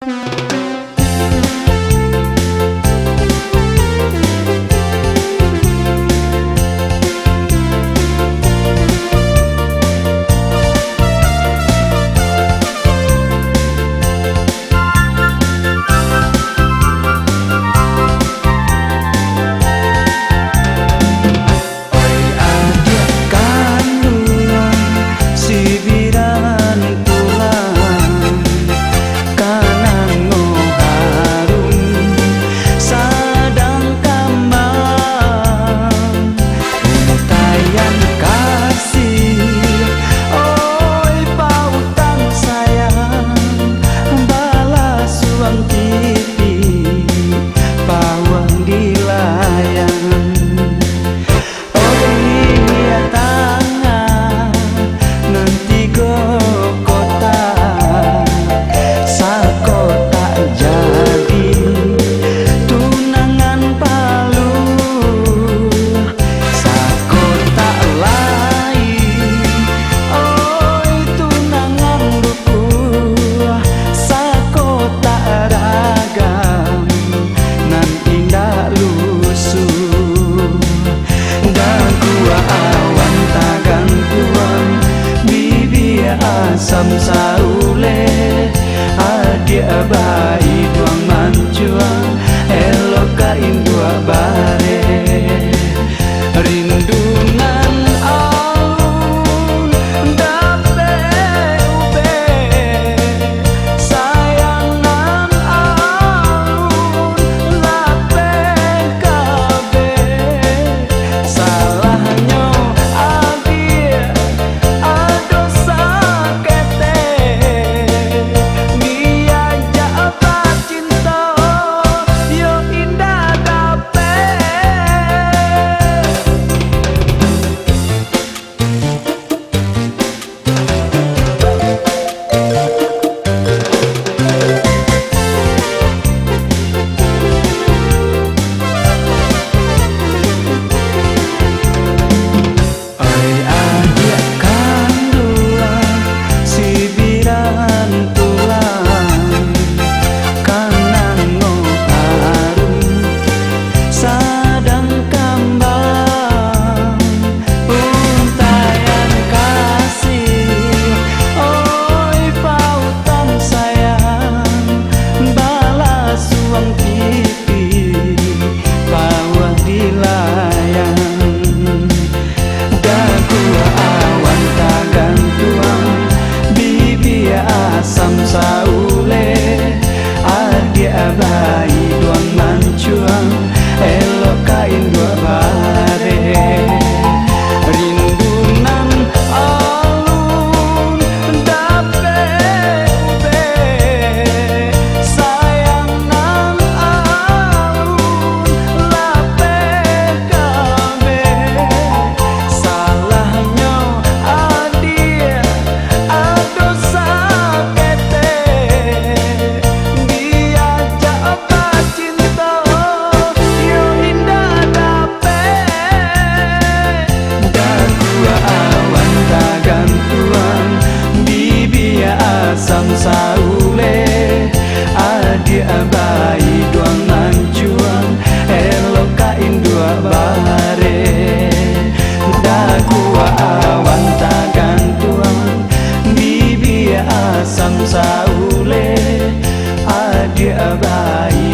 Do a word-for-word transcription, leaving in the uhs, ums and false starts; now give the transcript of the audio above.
Oi adiak kanduang, sibiran tulang, kanango harum sadang kambang. Untaian kasih, oi pautang sayang, balasuang pipi, pauang di layang. Oi tangah nan tigo kotak, sakotak jadi tunangan paluah, sakotak lai, oi tunangan dukuah, sakotak ragam nan indak lusuh. Daguak awan tagantuang, bibia asam sauleh, adiak baiduang mancuang, elok ka induak bareh. Rindu nan alun dapek ubek, sayang nan alun lapeh kabeh. Salahnyo adiak ado saketek, diajak bacinto yo indak dapek. Ai adiak kanduang, sibiran tulang, kanango harum sadang kambang. Untaian kasih, oi pautang sayang, balasuang pipi, pauang di layang. Daguak awan tagantuang, bibia asam sauleh, adiak baiduang mancuang, elok ka induak bareh. Rindu nan alun dapek ubek, sayang nan alun lapeh kabeh. Salahnyo adiak ado saketek, diajak bacinto yo indak dapek. Daguak awan tagantuang, bibia asam sauleh, adiak baiduang mancuang, elok ka induak bareh. Daguak awan tagantuang, bibia asam sauleh, adiak bai